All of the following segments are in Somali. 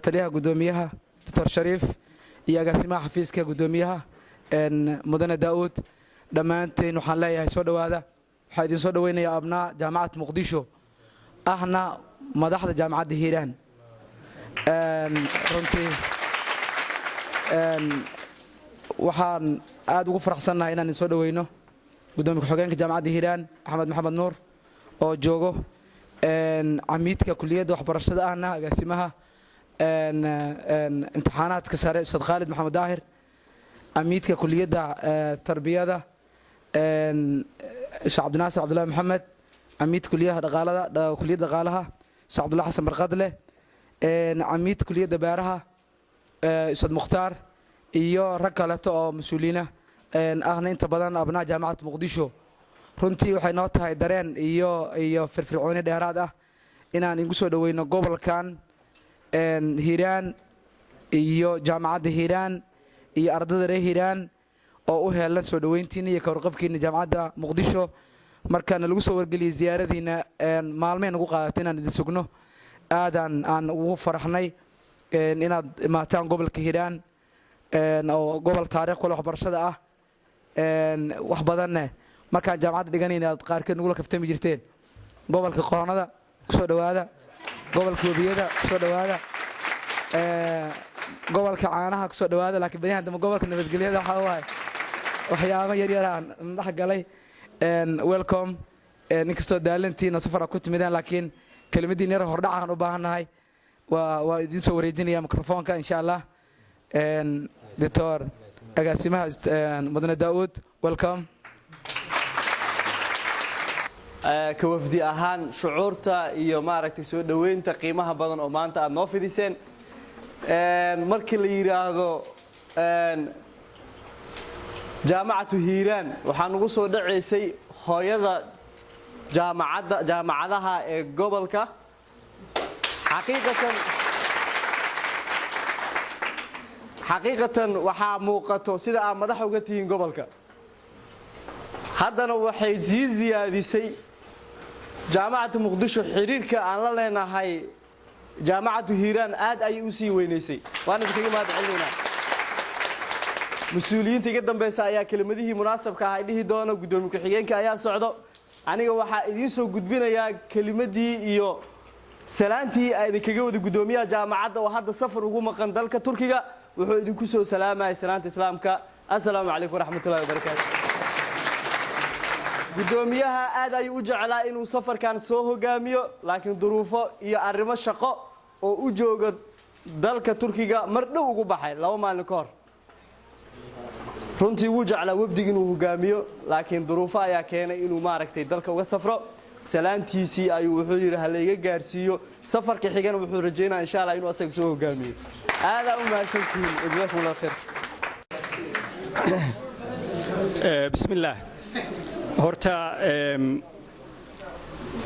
La taliyaha guddoomiyaha, Doctor Shariif, iyo agaasimaha xafiiska guddoomiyaha, mudane Daa'uud, dhammaanteen waxaan leeyahay soo dhowaada. Waxaa idin soo dhoweynaya abnaa Jaamacad Muqdisho, ahna madaxda Jaamacadda Hiiraan. Runtii waxaan aad ugu faraxsannahay inaan idin soo dhoweyno, guddoomiye ku-xigeenka Jaamacadda Hiiraan, Axmed Maxamed Nuur, oo joogo, camiidka kuliyadda waxbarashada, ahna agaasimaha imtixaanaadka sare, Ustaad Khaalid Maxamed Daahir, amiidka kuliyadda tarbiyada, Sheekh Cabdinaasir Cabdullahi Maxamed, amiid kuliyaha dhaqaalada, kuliyadda dhaqaalaha, Sheekh Cabdullahi Xasan Barqadle, camiid kuliyadda beeraha, Ustaad Mukhtaar, iyo rag kaleeto oo mas-uuliyiina, ahna inta badan abnaha Jaamacadda Muqdisho. Runtii waxay noo tahay dareen iyo firfircooni dheeraad ah inaan igu soo dhoweyno gobolkan Hiiraan iyo Jaamacadda Hiiraan iyo ardada reer Hiiraan oo u heelan soo dhoweyntiina iyo kawarqabkiina Jaamacadda Muqdisho. Markaana lagu soo wargeliyey ziyaaradiina, maalmay nagu qaadatay inaan idin sugno. Aadaan aan ugu faraxnay inaad imaataan gobolka Hiiraan, oo gobol taarikh kule waxbarashada ah. Wax badanne markaan jaamacadda dhiganayna aad qaarkeed nagula kaftami jirteen. Gobolka qoonada kusoo dhowaada, gobolka webiyada kusoo dhowaada, gobolka caanaha kusoo dhowaada, laakiin baryahan dambe gobolka nabadgelyada waxaa waaye waxyaaba yar yaraan dhex galay. Welcome. Inkastoo daalantiina safar ku timideen, laakiin kelimadiin yar hordhacaan u baahannahay. Waa idiin soo wareejinaya microfoonka, insha Allah. Doctor agaasimaha, mudane Daa'uud, welcome. Ka wafdi ahaan, shucuurta iyo maaragtay soo dhoweynta qiimaha badan oo maanta aad noo fidiseen, markii la yidhaahdo Jaamacatu Hiiraan, waxaa nugu soo dhacaysay hooyada jaamacadda, jaamacadaha ee gobolka. Xaqiiqatan waxaa muuqato sida aad madax uga tihiin gobolka. Haddana waxay sii siyaadisay Jaamacatu Muqdisho xiriirka aan la leenahay Jaamacatu Hiiraan, aad ayay u sii weynaysay. Waan idinkaga mahad celinaynaa. Mas-uuliyiinta iga dambaysa ayaa kelimadihii munaasabka ah ay dhihi doono. Guddoomiye ku-xigeenka ayaa socdo. Aniga waxaa idiin soo gudbinayaa kelimadii iyo salaantii a idinkaga wada guddoomiyaha jaamacadda, oo hadda safar ugu maqan dalka Turkiga. Wuxuu idinku soo salaamayay salaanta Islaamka: assalaamu calaykum waraxmatullahi wabarakaatu. Guddoomiyaha aad ayuu u jeclaa inuu safarkan soo hogaamiyo, laakiin duruufo iyo arrimo shaqo oo u jooga dalka Turkiga mar dhow ugu baxay, 2 maalin ka hor. Runtii wuu jeclaa wafdig inuu hogaamiyo, laakiin duruufo ayaa keenay inuu maaragtay dalka uga safro. Salaantiisii ayuu wuxuu yidhi ha layga gaarsiiyo. Safarka xigana wuxuu rajaynaya, insha Allah, inuu asaga soo hogaamiyo. Aadaa u mahadsantihiin, jazakum Allah khayr. Bismillaah. Horta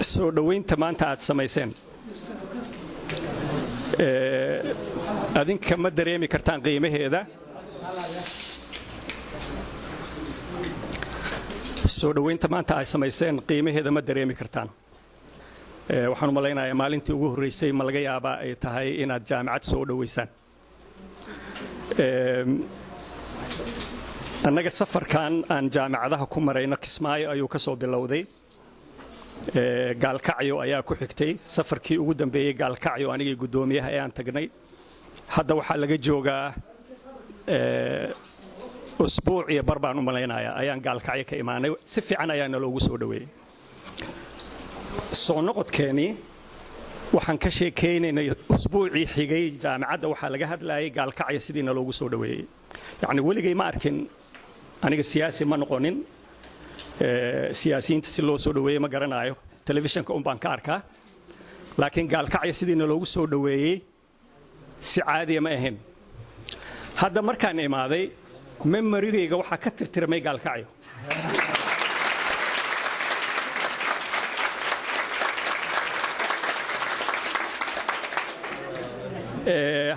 soo dhoweynta maanta aad samayseen, adinka ma dareemi kartaan qiimaheeda. Soo dhoweynta maanta ay samayseen qiimaheeda ma dareemi kartaan. Waxaan u malaynayaa maalintii ugu horraysay ma laga yaabaa ay tahay inaad jaamacad soo dhoweysaan. Annaga safarkan aan jaamacadaha ku marayno Kismaayo ayuu ka soo bilowday, Gaalkacyo ayaa ku xigtay. Safarkii ugu dambeeyey Gaalkacyo anigii guddoomiyaha ee aan tagnay, hadda waxaa laga joogaa usbuuc iyo bar baan u malaynayaa ayaan Gaalkacyo ka imaanay. Si fiican ayaa naloogu soo dhoweeyey. Soo noqodkeenii waxaan ka sheekaynaynay usbuucii xigay jaamacadda, waxaa laga hadlayay Gaalkacyo sidii naloogu soo dhoweeyey. Yacni weligay ma arkin, aniga siyaasi ma noqonin, siyaasiyiinta si loo soo dhoweeyey ma garanaayo, telefishinka un baan ka arkaa, laakiin Gaalkacyo sidii naloogu soo dhoweeyey si caadiya ma ahayn. Hadda markaan imaaday, memorygayga waxaa ka tirtirmay Gaalkacyo.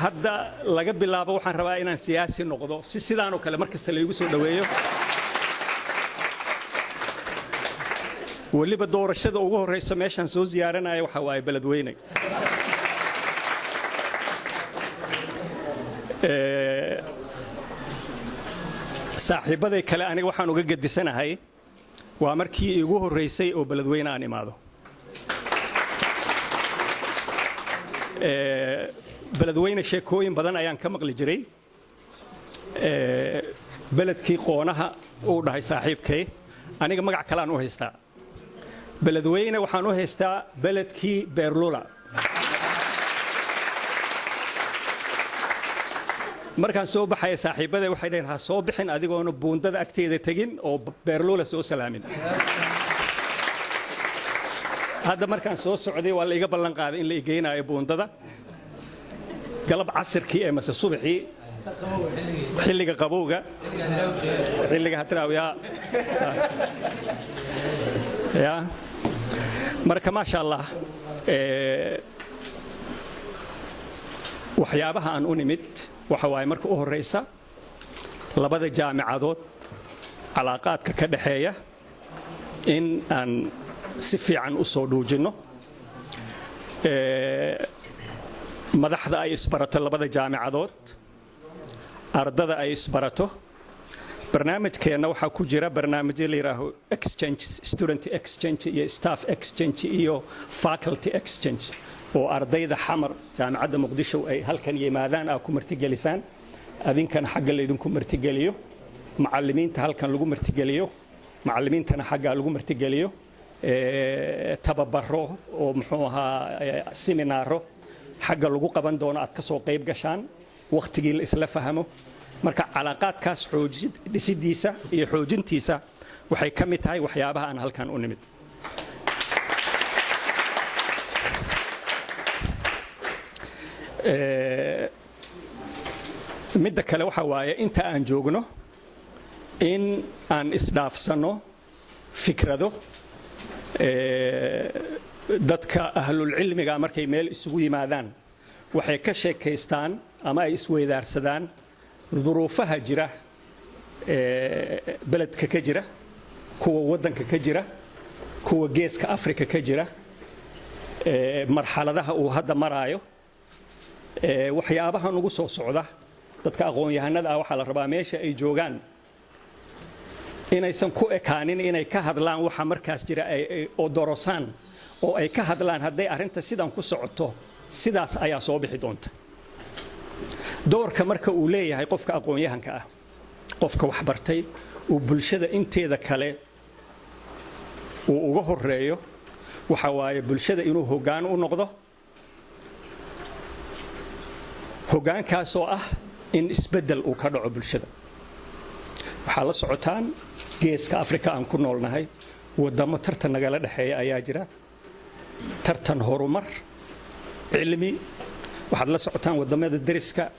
Hadda laga bilaabo waxaan rabaa inaan siyaasi noqdo, si sidaanoo kale mar kasta laygu soo dhoweeyo. Weliba doorashada ugu horraysa meeshaan soo ziyaaranaya waxa waaye Beledweyne. Saaxiibbaday kale aniga waxaan uga gedisanahay, waa markii iigu horraysay oo Beledweyne aan imaado. Beledweyne sheekooyin badan ayaan ka maqli jiray. Beledkii qoonaha uu dhahay saaxiibkay, aniga magac kaleaan u haystaa. Beledweyne waxaan u haystaa beledkii Beerlula. Markaan soo baxaya, saaxiibbaday waxay dhaheen, "Ha soo bixin adigoona buundada agteeda tegin oo Beerlula soo salaamin." Hadda markaan soo socday, waa la iga ballan qaaday in la igeynaayo buundada galab casirkii ee mase subaxii, xilliga qabowga, xilliga hadraaw ya. Marka maasha Allah, waxyaabaha aan u nimid waxa waaye, marka u horraysa, labada jaamicadood calaaqaadka ka dhaxeeya in aan si fiican u soo dhuujinno, madaxda ay isbarato labada jaamicadood, ardada ay isbarato. Barnaamijkeenna waxaa ku jira barnaamijyo la yidhaaho exchange, student exchange iyo staff exchange iyo faculty exchange, oo ardayda Xamar, Jaamicadda Muqdisho, ay halkan yimaadaan, aa ku martigelisaan, adinkana xagga laydinku martigeliyo, macallimiinta halkan lagu martigeliyo, macallimiintana xaggaa lagu martigeliyo, tababaro oo muxuu ahaa seminaaro xagga lagu qaban doono aad ka soo qayb gashaan, wakhtigii la isla fahmo. Marka calaaqaadkaas dhisidiisa iyo xoojintiisa waxay ka mid tahay waxyaabaha aan halkan u nimid. Midda kale waxa waaye, inta aan joogno in aan isdhaafsanno fikrado. Dadka ahlulcilmiga markay meel isugu yimaadaan, waxay ka sheekaystaan ama ay isweydaarsadaan duruufaha jira, beledka ka jira, kuwa waddanka ka jira, kuwa Geeska Afrika ka jira, marxaladaha uu hadda maraayo, waxyaabaha nugu soo socda. Dadka aqoon-yahanada ah waxaa la rabaa meesha ay joogaan inaysan ku ekaanin inay ka hadlaan waxa markaas jira oo dorosaan, oo ay ka hadlaan hadday arrinta sidan ku socoto, sidaas ayaa soo bixi doonta. Doorka marka uu leeyahay qofka aqoon-yahanka ah, qofka waxbartay, uu bulshada inteeda kale uu uga horeeyo, waxa waaye bulshada inuu hoggaan u noqdo, hoggaankaasoo ah in isbeddel uu ka dhaco bulshada. Waxaa la socotaan Geeska Afrika aan ku noolnahay waddamo tartan nagala dhexeeya ayaa jira, tartan horumar cilmi. Waxaad la socotaan waddamada deriska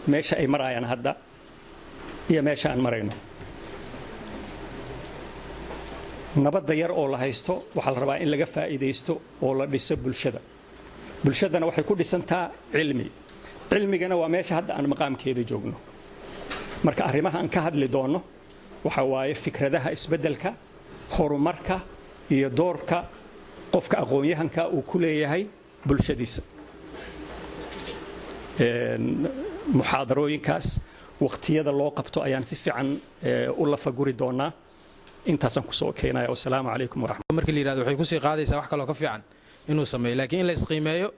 meesha ay marayaan hadda iyo meesha aan marayno. Nabadda yar oo la haysto waxaa la rabaa in laga faa'iidaysto oo la dhiso bulshada. Bulshadana waxay ku dhisantaa cilmi, cilmigana waa meesha hadda aan maqaamkeeda joogno. Marka arrimaha aan ka hadli doonno waxa waaye fikradaha isbeddelka, horumarka iyo doorka qofka aqoon-yahanka uu ku leeyahay bulshadiisa. Muxaadarooyinkaas waqtiyada loo qabto ayaan si fiican u lafaguri doonaa. Intaasaan kusoo keenaya. Wasalaamu calaykum waraxmat. Markii la yidhahdo, waxay kusii qaadaysaa wax kaloo ka fiican inuu sameeyo, laakiin in la isqiimeeyo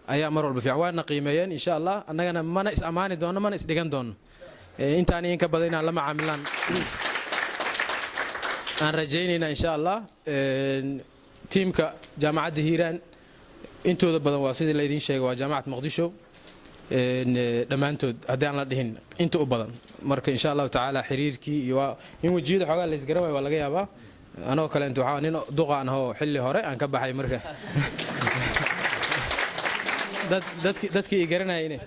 ayaa mar walba fiican. Waana qiimeeyeen, insha Allah annagana mana is ammaani doono, mana isdhigan doono. Intaan in ka badan inaan la macaamilaan aan rajaynayna, insha Allah. Tiimka Jaamacadda Hiiraan intooda badan waa sidii laydiin sheegay, waa Jaamacad Muqdisho dhammaantood, haddii aan la dhihin inta u badan. Marka insha Allahu tacaala xiriirkii iyo in wejiyada xoogaa la isgaran waayo waa laga yaabaa. Anoo kale inta waxaa nin duqaan ahoo xilli hore aan ka baxay, marka dadkii i garanaya inay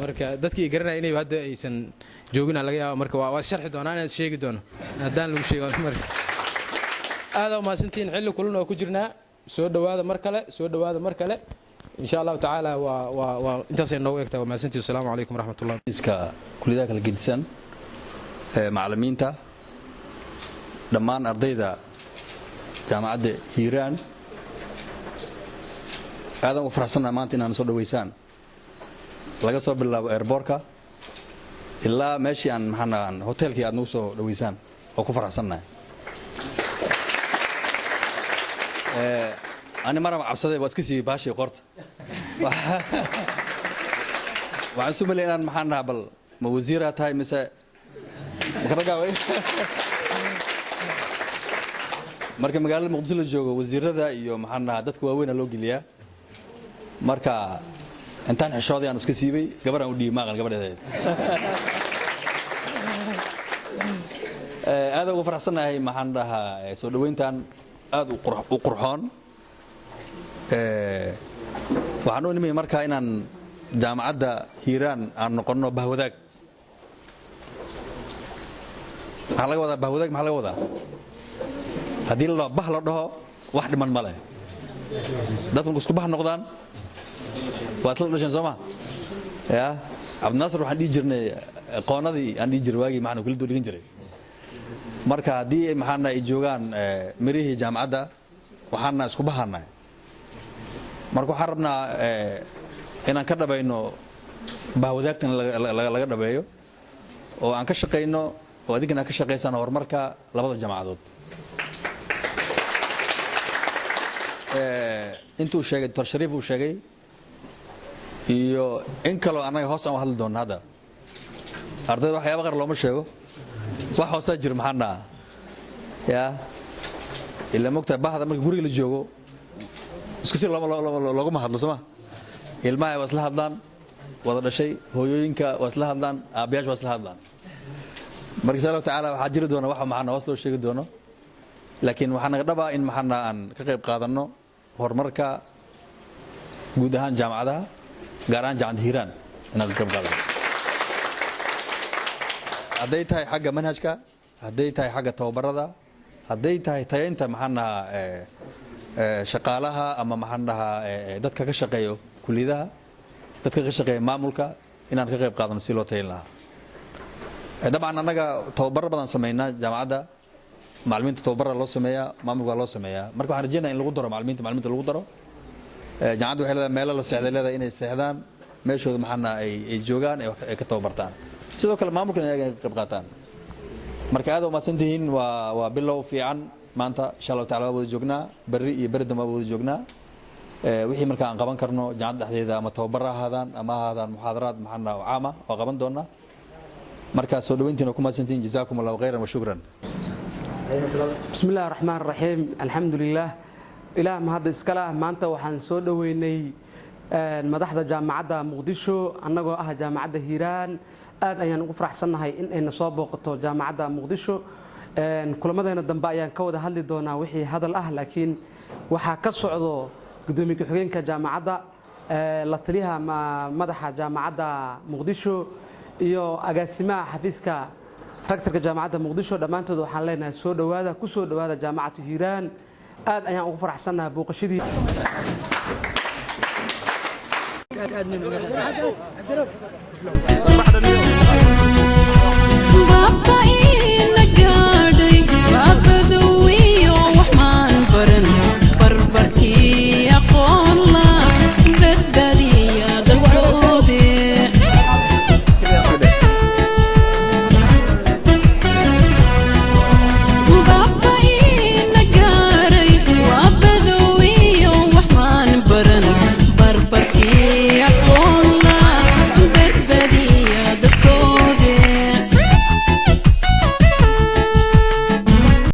marka dadkii i garanaya inay hadda aysan joogin laga yaaba. Marka waa sharxi doonaa inaan sheegi doono haddaan lagu sheego. Marka aada umahadsantihiin. Xilli kulan oo ku jirnaa. Soo dhowaada mar kale, soo dhowaada mar kale, insha Allahu tacaala. Waa intaasay noogu egtaa. Waa mahadsantihi. Wasalaamu calaykum waraxmatullah. Iska kuliyadaha kala gedisan, macallimiinta, dhammaan ardayda Jaamacadda Hiiraan, aadaan ugu faraxsannaha maanta inaan soo dhoweysaan, laga soo bilaabo airport-ka Ilaa meeshii aan maxaan hoteelkii aad nagu soo dhaweysaan oo ku faraxsannahay. Ani maraba cabsaday, waa iska siiyey baashii qorta. Waxaan isu malay inaan maxaan dhahaa, bal ma wasiiraa tahay mise makaragaaway. Marka magaalada Muqdisho la joogo, wasiirada iyo maxaan dhahaa dadka waaweyna loo geliyaa. Marka intaan xishooday aan iska siibay, gabaraan u dhiibay, maaqan gabadheedeed. Aad uga faraxsanahay maxaan dhahaa soo dhoweyntan aad u qurxoon. Waxaan u nimay markaa inaan Jaamacadda Hiiraan aan noqonno bahwadaag. Maxaa laga wadaa bahwadaag? Maxaa laga wadaa? Haddii la dhaho bah la dhaho, wax dhiman ma leh. Dadku isku bah noqdaan, waa isla dhasheen, soo ma? Ya Cabdinaasir, waxaan dhihi jirnay qoonadii aan dhihi jiray waagii maxaan kula dhigan jiray. Marka haddii maxaana ay joogaan mirihii jaamacadda, waxaana isku bahannahay. Marka waxaan rabnaa inaan ka dhabayno bahwadaagtan, laga dhabeeyo oo aan ka shaqayno oo adinkana aad ka shaqaysaan horumarka labada jaamacadood. Intuu sheegay Doctor Shariif uu sheegay iyo in kaloo annaga hoos aan u hadli doonno. Hadda ardayda waxyaaba qaar looma sheego, wax hoosaa jir maxaan dhahaa ya ila mogtahay. Bahda marka guriga la joogo isku si looguma hadlo, sooma? Ilmaha waa isla hadlaan wada dhashay, hooyooyinka waa isla hadlaan, aabbayaasha waa isla hadlaan. Marka insha Allahu tacaala waxaa jiri doona waxa maxaana hoos loo sheegi doono, laakiin waxaa naga dhabaa in maxaana aan ka qayb qaadanno horumarka guud ahaan jaamacadaha, gaar ahaan Jaamacadda Hiiraan inaan ka qayb qaadano, hadday tahay xagga manhajka, hadday tahay xagga tababarada, hadday tahay tayaynta maxaan dhahaa shaqaalaha ama maxaan dhahaa dadka ka shaqeeyo kuliyadaha, dadka ka shaqeeya maamulka, inaan ka qayb qaadano si loo tayin lahaa. Dabcan annaga tababaro badan sameynaa jaamacadda, macallimiinta tababara loo sameeyaa, maamulka waa loo sameeyaa. Marka waxaan rajeynaya in lagu daro macallimiinta, macallimiinta lagu daro. Jaamacadda waxay leedahay meelo la seexday leedahay, inay seexdaan meeshooda maxaana ay joogaan ay ka tababartaan. Sidoo kale maamulkana iyaga ka qayb qaataan. Marka aad umahadsan tihiin, waa bilow fiican maanta. Insha Allahu tacala waa wada joognaa berri iyo berri dambe waa wada joognaa. Wixii marka aan qaban karno jaamacadda dhexdeeda, ama tababar ha ahaadaan ama ha ahaadaan muxaadaraad maxaana oo caama, waa qaban doonaa. Marka soo dhaweyntiina ku mahadsantihiin. Jazaakum Allahu khayran wa shukran. Bismi illahi raxmaan raxiim, alxamdu lilah, Ilaah mahadda iskala. Maanta waxaan soo dhoweynay madaxda Jaamacadda Muqdisho. Annagoo ah Jaamacadda Hiiraan, aad ayaan ugu faraxsannahay in ayna soo booqato Jaamacadda Muqdisho. Kulamadeena dambe ayaan ka wada hadli doonaa wixii hadal ah, laakiin waxaa ka socdo gudoomiye ku-xigeenka jaamacadda, la taliyaha madaxa Jaamacadda Muqdisho iyo agaasimaha xafiiska rectorka Jaamacadda Muqdisho. Dhammaantood waxaan leenahay soo dhowaada, ku soo dhowaada Jaamacatu Hiiraan. Aad ayaan ugu faraxsannahay booqashadii. Baaba'in.